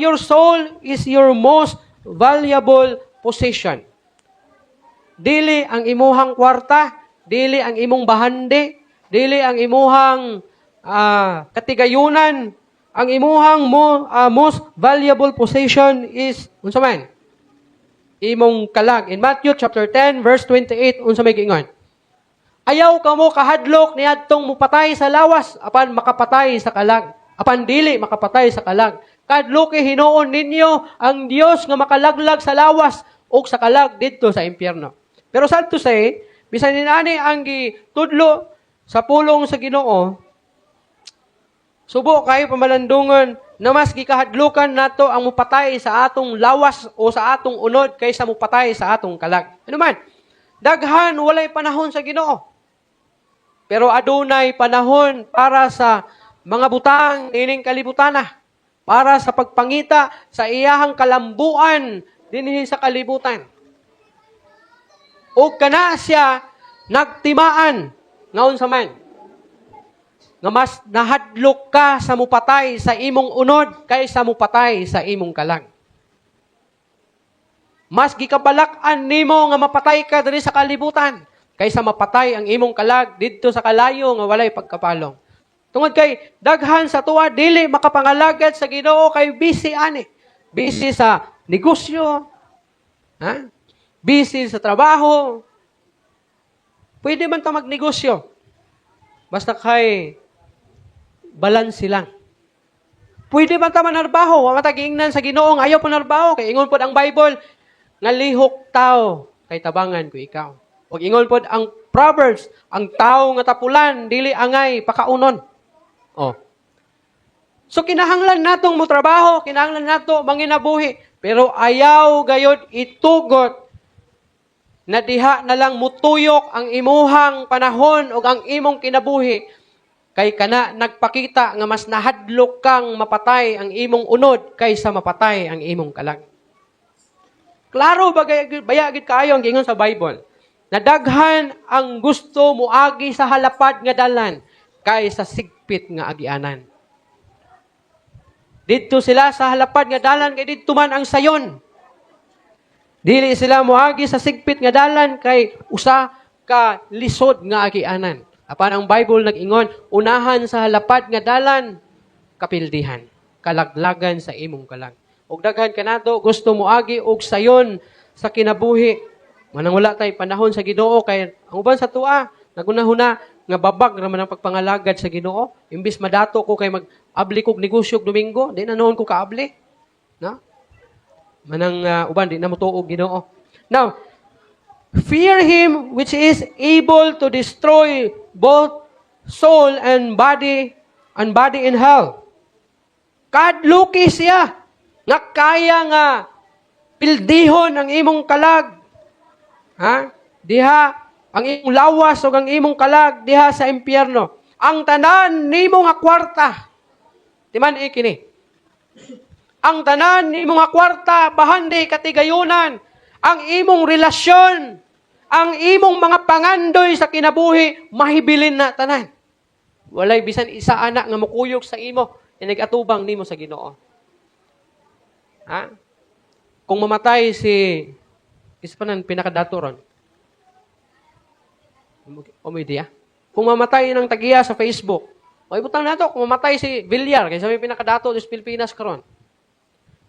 Your soul is your most valuable possession. Dili ang imuhang kwarta, dili ang imong bahandi, dili ang imuhang katigayunan, ang imuhang most valuable possession is unsa man? Imong kalag. In Matthew chapter 10 verse 28, unsa may giingon? "Ayaw kamo kahadlok niadtong mupatay sa lawas apan makapatay sa kalag. Apan dili makapatay sa kalag. Kahadloki hinuon ninyo ang Dios nga makalaglag sa lawas ug sa kalag didto sa impyerno." Pero sad to say, bisan inani ang gitudlo sa pulong sa Ginoo, subo kayo pamalandungan na mas gikahadlukan nato ang mupatay sa atong lawas o sa atong unod kaysa mupatay sa atong kalag. Ano man? Daghan walay panahon sa Ginoo. Pero adunay panahon para sa mga butang ining kalibutana, para sa pagpangita sa iyahang kalambuan dinhi sa kalibutan. O kana siya nagtimaan nga unsa man? Nga mas nahadlok ka sa mupatay sa imong unod kaysa mupatay sa imong kalag. Mas gikabalak-an nimo nga mapatay ka diri sa kalibutan kaysa mapatay ang imong kalag didto sa kalayo nga walay pagkapalong. Tungod kay daghan sa tuwa dili makapangalagad sa Ginoo kay busy ani. Busy sa negosyo, ha? Busy sa trabaho. Pwede man ta magnegosyo. Basta kay balance lang. Pwede man ta manarbaho, wa man ta giingnan sa Ginoo nga ayaw panarbaho kay ingon pod ang Bible nga lihok tao kay tabangan ko ikaw. Ug ingon pod ang Proverbs, ang tao nga tapulan dili angay pakaunon. Oh. So kinahanglan natong mo trabaho, kinahanglan nato manginabuhi, pero ayaw gayod itugot na diha na lang mutuyok ang imuhang panahon o ang imong kinabuhi kay kana nagpakita nga mas nahadlok kang mapatay ang imong unod kaysa mapatay ang imong kalag. Klaro bagay baya gid kaayo ang giingon sa Bible. Na daghan ang gusto moagi sa halapad nga dalan kaysa sigpit nga agianan. Didto sila sa halapad nga dalan kay didto man ang sayon. Dili sila moagi sa sigpit nga dalan kay usa ka lisod nga agianan. Apan ang Bible nag-ingon, unahan sa halapad nga dalan, kapildihan, kalaglagan sa imong kalag. Ug daghan kanato gusto moagi og sayon sa kinabuhi. Manang wala tay panahon sa Ginoo kay ang uban sa tua nagunahuna nga babag raman ang pagpangalagad sa Ginoo. Imbis madato ko kay mag-abli kog negosyo og Domingo, di na noon ko kaabli. No? Manang uban di na motuo og Ginoo. Now, fear him which is able to destroy both soul and body in hell. Kahadluki siya nga kaya nga pildihon ang imong kalag. Ha? Diha ang imong lawas ug ang imong kalag diha sa impyerno. Ang tanan nimo nga kwarta. Timan kini. Ang tanan nimo nga kwarta, bahandi, katigayunan, ang imong relasyon, ang imong mga pangandoy sa kinabuhi, mahibilin na tanan. Walay bisan isa ana nga mukuyog sa imo, inig-atubang nimo sa Ginoo. Ha? Kung mamatay si isa pa nang pinakadato ron. O may idea? Kung mamatay ng tagiya sa Facebook, o ibutang nato, kung mamatay si Villar, kaysa may pinakadato sa Pilipinas karon.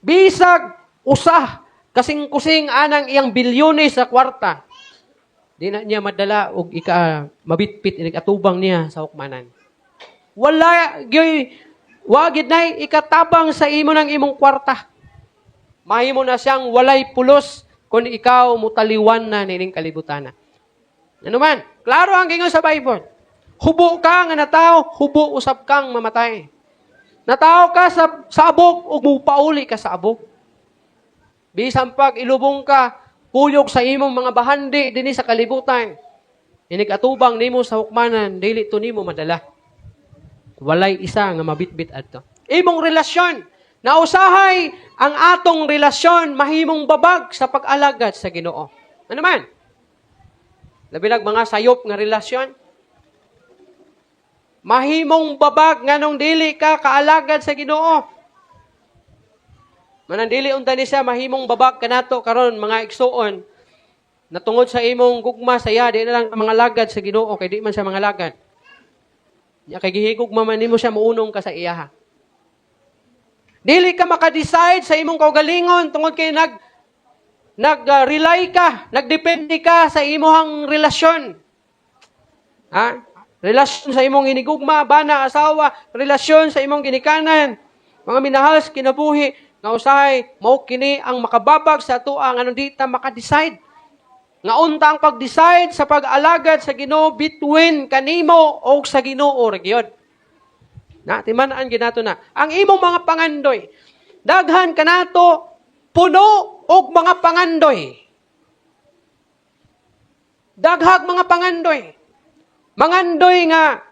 Bisag usa kasing-kusing anang iyang bilyones sa kwarta, di na niya madala og ika mabitbit inig atubang niya sa hukmanan. Wala gyoy wa gid nay ikatabang sa imo ng imong kwarta. Mahimo na siyang walay pulos kung ikaw mutaliwan na nining kalibutan. Ano man, klaro ang gingon sa Bible. Hubo ka nga natawo, hubo usab kang mamatay. Natawo ka sa abog ug mupauli ka sa abog. Bisan pag ilubong ka, kuyog sa imong mga bahandi dinhi sa kalibutan. Inig atubang nimo sa hukmanan, dili to nimo madala. Walay isa nga mabitbit adto. Imong relasyon, nausahay ang atong relasyon mahimong babag sa pag-alagad sa Ginoo. Ano man? Labi nag mga sayop nga relasyon. Mahimong babag nganong dili ka kaalagad sa Ginoo. Manang dili unta ni siya mahimong babag kanato karon, mga igsuon, na tungod sa imong gugma sa iya, di na lang mangalagad sa Ginoo kay di man siya mangalagad. Nya kay gihigugma man nimo siya, muunong ka sa iyaha. Dili ka maka-decide sa imong kaugalingon tungod kay nag-rely ka, nagdepende ka sa imong relasyon. Ha? Relasyon sa imong inigugma, bana, asawa, relasyon sa imong ginikanan, mga minahal sa kinabuhi, nga usahay, mao kini ang makababag sa atoa nga di ta maka-decide. Nga unta ang pag-decide sa pag-alagad sa Ginoo between kanimo o sa Ginoo ra gyud. Na timan-an ginato na. Ang imong mga pangandoy, daghan kanato puno og mga pangandoy. Daghag mga pangandoy. Mangandoy nga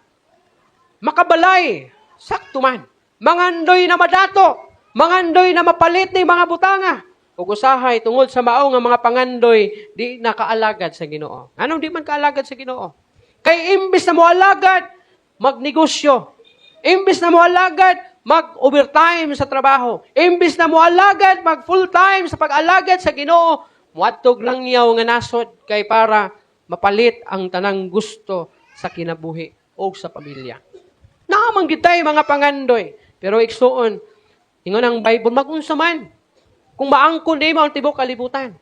makabalay, sakto man. Mangandoy na madato, mangandoy na mapalit ni mga butanga. Ug usahay tungod sa mao nga mga pangandoy, di nakaalagad sa Ginoo. Anong di man kaalagad sa Ginoo? Kay imbis na moalagad, magnegosyo. Imbis na moalagad, mag-overtime sa trabaho. Imbis na moalagad, mag full time sa pag-alagad sa Ginoo, muadtog langyaw nga nasod kay para mapalit ang tanang gusto sa kinabuhi o sa pamilya. Naa man gitay mga pangandoy. Pero igsuon, ingon ang Bible, magunsa man kung maangkon nimo ang tibok kalibutan.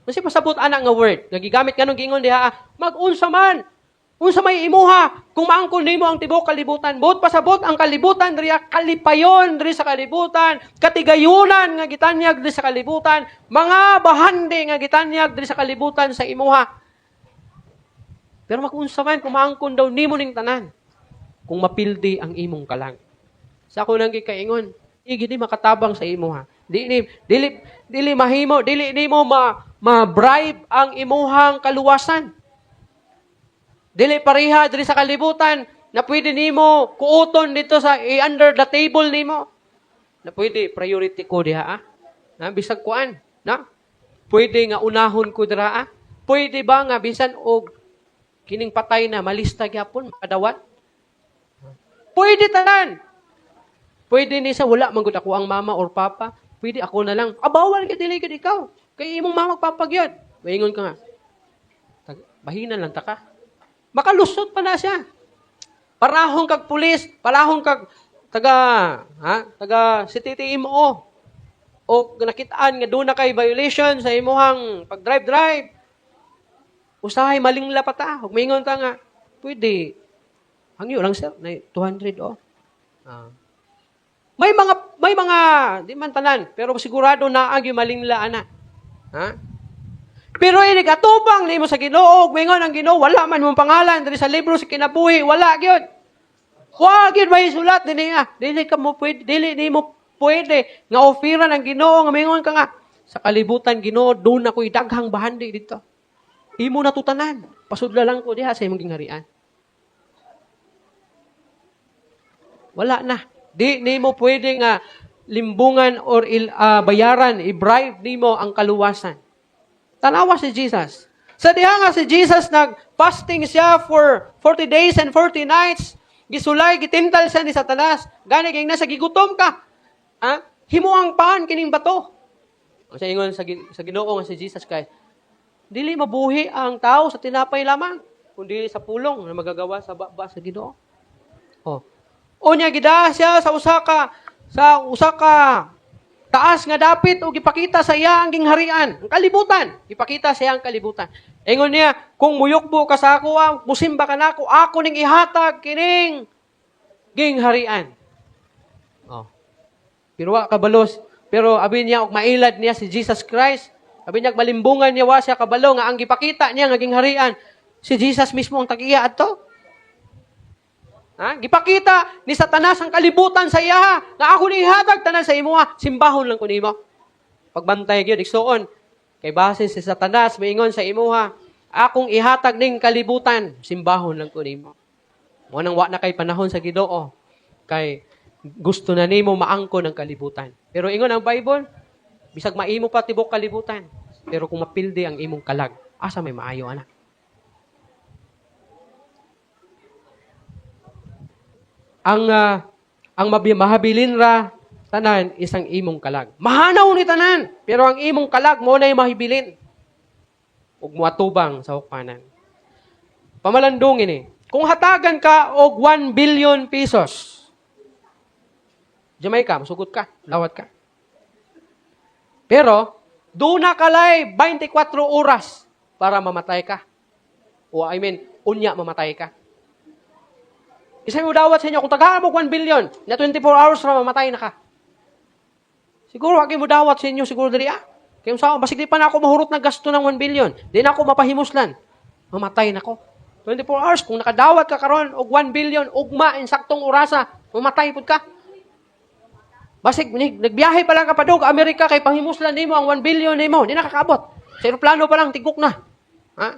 Kasi pasabot ana nga word nga gigamit nganong giingon diha, magunsa man. Unsa may imuha kung maangkon nimo ang tibok kalibutan? Buot pasabot ang kalibutan diriya, kalipayon diri sa kalibutan, katigayunan nga gitanyag diri sa kalibutan, mga bahandi nga gitanyag diri sa kalibutan sa imuha. Pero magunsa man kung maangkon daw nimo ning tanan, kung mapildi ang imong kalag? Sa ako nang gikaingon, di gid makatabang sa imuha. Di ni dili dili mahimo, dili nimo ma bribe ang imuhang kaluwasan. Dili pareha diri sa kalibutan na pwede nimo kuuton dito sa i-under the table nimo. Na pwede priority ko diha ah. Na bisag kuan, na? Pwede nga unahon ko dira ah. Pwede ba nga bisan og kining patay na malista gyapon makadawat? Pwede tanan. Pwede ni sa wala man gud ako ang mama or papa, pwede ako na lang. Ah, bawal ka, dili gud ikaw. Kay imong mama papa gyud. Maingon ka nga, "Bahina lang ta ka." Makalusot pa na siya. Parahong kag pulis, parahong kag taga ha, taga CTTMO o nakitaan nga doon na kay violation sa imuhang pag-drive-drive. Usahay malingla pa ta. Ug maingon ta nga, "Pwede. Hangyo lang, sir, na 200 oh." Ah. May mga di man tanan, pero sigurado naa gyud malingla ana. Ha? Pero inig atubang nimo sa Ginoo, ug maingon ang Ginoo, "Wala man mong pangalan diri sa libro sa kinabuhi," wala gyud. Wa gyud may sulat dinhi ah. Dili ka mo pwede, dili nimo pwede nga offeran ang Ginoo nga maingon ka nga, "Sa kalibutan, Ginoo, doon ako'y daghang bahandi dito. Imo na tutanan. Pasudla lang ko diha sa imong gingharian." Wala na. Di nimo pwede nga limbungan or bayaran, i-bribe nimo ang kaluwasan. Tanawa si Jesus. Sa diha nga si Jesus nag-fasting siya for 40 days and 40 nights, gisulay, gitintal siya ni Satanas. Gani kay nasa gigutom ka. Ha? Himuang pan kining bato. Ang sa ingon sa Ginoo nga si Jesus Christ, "Dili mabuhi ang tao sa tinapay lamang, kundi sa pulong na magagawa sa baba sa Ginoo." Oh. Unya gida siya sa usa ka taas nga dapit ug gipakita sa iya ang gingharian, ang kalibutan. Ipakita sa iya ang kalibutan. Ingon niya, "Kung muyukbo ka sa ako, ah, musimba ka nako, ako ning ihatag kining gingharian." Oh. Pero wa kabalos, pero abi niya og mailad niya si Jesus Christ. Abi niya malimbungan niya, wa siya kabalo nga ang gipakita niya nga gingharian si Jesus mismo ang tag-iya adto. Ha? Gipakita ni Satanas ang kalibutan sa iya nga ako ni ihatag tanan sa imuha, simbahon lang ko nimo. Pagbantay gyud, igsuon, kay base si Satanas maingon sa imuha, "Akong ihatag ning kalibutan, simbahon lang ko nimo." Mo nang wa na kay panahon sa Ginoo kay gusto na nimo maangkon ang kalibutan. Pero ingon ang Bible, bisag maimo pa tibok kalibutan, pero kung mapildi ang imong kalag, asa may maayo ana? Ang mahabilin ra tanan isang imong kalag. Mahanaw ni tanan, pero ang imong kalag mao nay mahibilin ug moatubang sa hukpanan. Pamalandong ini. Kung hatagan ka og 1 billion pesos, Jamaica, musugot ka, lawat ka. Pero, duna kalay 24 oras para mamatay ka. O I mean, unya mamatay ka. Isa mo dawat sa inyo, kung tagaan mo 1 billion, na 24 hours ra mamatay na ka. Siguro, agi mo dawat sa inyo, siguro dali ah. Kaya sa basig di pa na ako mahurot na gasto ng 1 billion. Di na ako mapahimuslan. Mamatay na ko. 24 hours, kung nakadawat ka karon og 1 billion, ugma, insaktong orasa, mamatay pud ka. Basig, nagbiyahe pa lang ka padung, Amerika, kay panghimuslan nimo ang 1 billion nimo. Di na kakaabot. Sa eroplano pa lang, tigok na. Ha?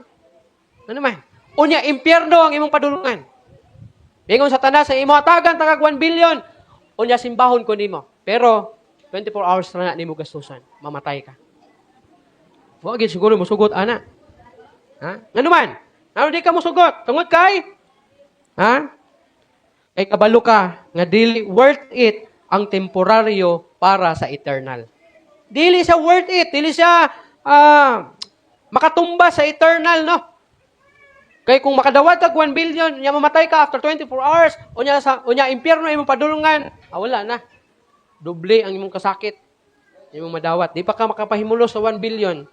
Ano man? Unya, impyerno ang imong padulungan. Ingon Satanas sa imo, hatagan tagag 1 billion. Unya, simbahon ko nimo. Pero, 24 hours na nimo gastusan. Mamatay ka. Wa gid siguro musugot ana. Ha? Ngano man? Ano di ka musugot? Tungod kay? Ha? Kay kabalo ka nga dili worth it ang temporaryo para sa eternal. Dili siya worth it, dili siya makatumba sa eternal, no? Kay kung makadawat kag 1 billion, unya mamatay ka after 24 hours, unya impyerno imong padulungan, wala na. Doble ang imong kasakit. Imong madawat. Di pa ka makapahimulos sa 1 billion.